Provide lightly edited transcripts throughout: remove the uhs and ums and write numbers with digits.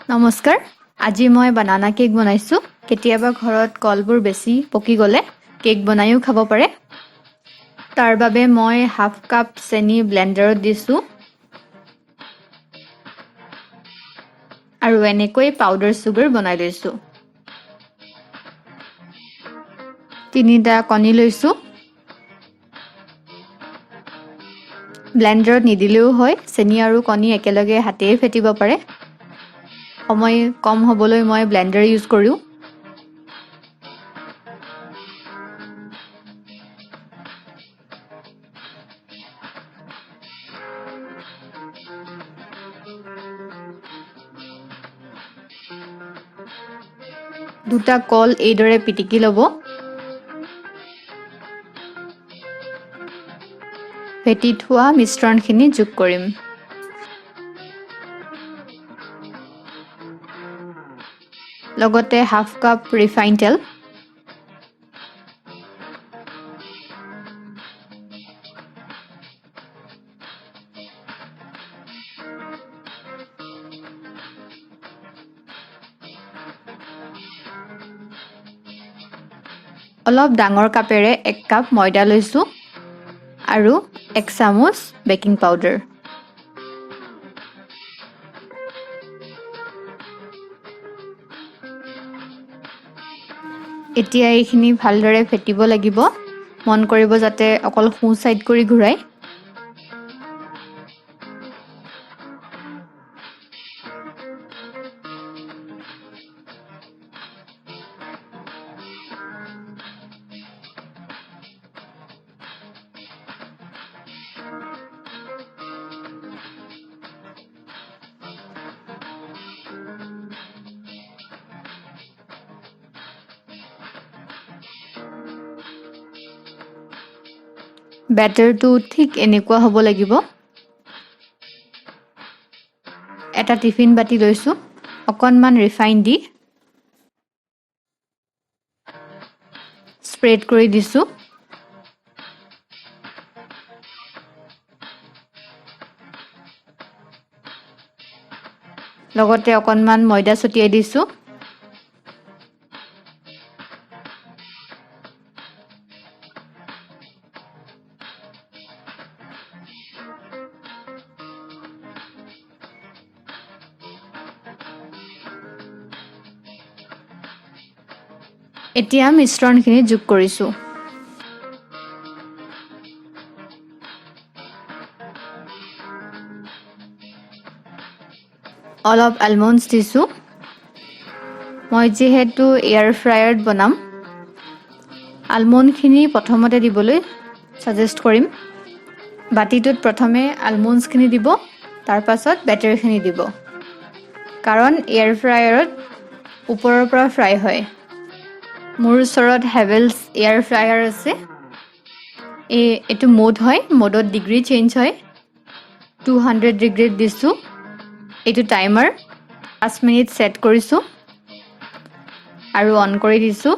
নমস্কাৰ, আজি মই বানানা কেক বনাইছোঁ। কেতিয়াবা ঘৰত কলবোৰ বেছি পকি গ'লে কেক বনায়ো খাব পাৰে। তাৰ বাবে মই হাফ কাপ চেনি ব্লেণ্ডাৰত দিছোঁ আৰু এনেকৈ পাউডাৰ চুগাৰ বনাই লৈছোঁ। 3টা কণী লৈছোঁ। ব্লেণ্ডাৰত নিদিলেও হয়, চেনি আৰু কণী একেলগে হাতেৰে ফেটিব পাৰে। সময় কম হ'বলৈ মই ব্লেণ্ডাৰ ইউজ কৰোঁ। 2টা কল এইদৰে পিটিকি ল'ব। ফেটি থোৱা মিশ্ৰণখিনি যোগ কৰিম। লগতে হাফ কাপ ৰিফাইন তেল, অলপ ডাঙৰ কাপেৰে 1 কাপ ময়দা লৈছোঁ আৰু 1 চামুচ বেকিং পাউডাৰ। এতিয়া এইখিনি ভালদৰে ফেটিব লাগিব। মন কৰিব যাতে অকল সোঁ চাইড কৰি ঘূৰাই। বেটাৰটো ঠিক এনেকুৱা হ'ব লাগিব। এটা টিফিন বাতি লৈছোঁ, অকণমান ৰিফাইন দি স্প্ৰেড কৰি দিছোঁ। লগতে অকণমান ময়দা ছটিয়াই দিছোঁ। এতিয়া মিশ্ৰণখিনি যোগ কৰিছোঁ। অলপ আলমণ্ডছ দিছোঁ। মই যিহেতু এয়াৰ ফ্ৰায়াৰত বনাম, আলমণ্ডখিনি প্ৰথমতে দিবলৈ ছাজেষ্ট কৰিম। বাতিটোত প্ৰথমে আলমণ্ডছখিনি দিব, তাৰ পাছত বেটাৰখিনি দিব, কাৰণ এয়াৰ ফ্ৰায়াৰত ওপৰৰ পৰা ফ্ৰাই হয়। মোৰ ওচৰত হেভেলছ এয়াৰ ফ্ৰায়াৰ আছে। এইটো মোড হয়, মোডত ডিগ্ৰী চেঞ্জ হয়। 200 ডিগ্ৰীত দিছোঁ। এইটো টাইমাৰ 5 মিনিট ছেট কৰিছোঁ আৰু অন কৰি দিছোঁ।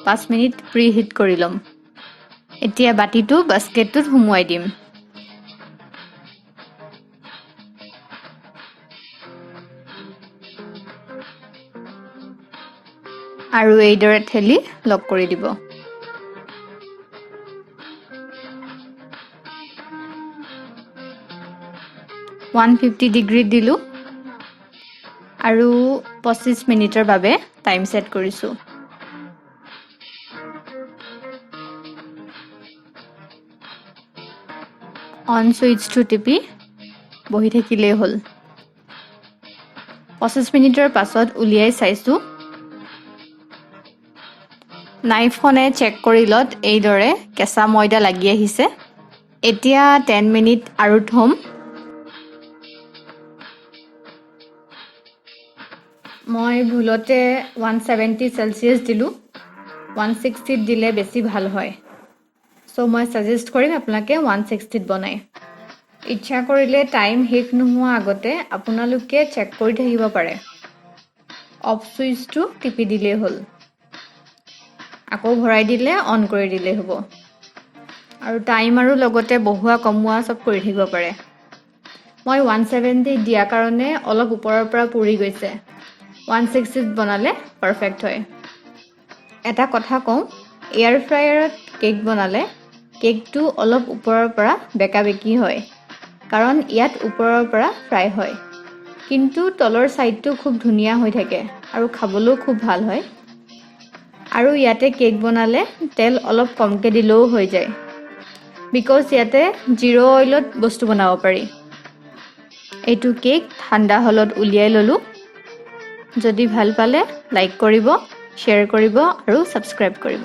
5 মিনিট প্ৰি হিট কৰি ল'ম। এতিয়া বাতিটো বাস্কেটটোত সুমুৱাই দিম। আৰু এইদৰে ঠেলি লক কৰি দিব। 150 ডিগ্ৰীত দিলোঁ আৰু 25 মিনিটৰ বাবে টাইম ছেট কৰিছোঁ। অন চুইচটো টিপি বহি থাকিলেই হ'ল। 25 মিনিটৰ পাছত উলিয়াই চাইছোঁ। নাইফখনে চেক কৰিলত এইদৰে কেঁচা ময়দা লাগি আহিছে। এতিয়া 10 মিনিট আৰু থ'ম। মই ভুলতে 170 চেলচিয়াছ দিলোঁ, 160ত দিলে বেছি ভাল হয়। চ' মই ছাজেষ্ট কৰিম আপোনালোকে 160ত বনায়। ইচ্ছা কৰিলে টাইম শেষ নোহোৱা আগতে আপোনালোকে চেক কৰি থাকিব পাৰে। অফ চুইচটো টিপি দিলেই হ'ল। আকৌ ভৰাই দিলে অন কৰি দিলেই হ'ব। আৰু টাইম আৰু লগতে বঢ়োৱা কমোৱা চব কৰি থাকিব পাৰে। মই 170 দিয়াৰ কাৰণে অলপ ওপৰৰ পৰা পুৰি গৈছে। 160ত বনালে পাৰফেক্ট হয়। এটা কথা কওঁ, এয়াৰ ফ্ৰায়াৰত কেক বনালে কেকটো অলপ ওপৰৰ পৰা বেকা বেকি হয়, কাৰণ ইয়াত ওপৰৰ পৰা ফ্ৰাই হয়। কিন্তু তলৰ ছাইডটো খুব ধুনীয়া হৈ থাকে আৰু খাবলৈও খুব ভাল হয়। আৰু ইয়াতে কেক বনালে তেল অলপ কমকৈ দিলেও হৈ যায়, because ইয়াতে জিৰ' অইলত বস্তু বনাব পাৰি। এইটো কেক ঠাণ্ডা হলত উলিয়াই ল'লোঁ। যদি ভাল পালে লাইক কৰিব, শ্বেয়াৰ কৰিব আৰু ছাবস্ক্ৰাইব কৰিব।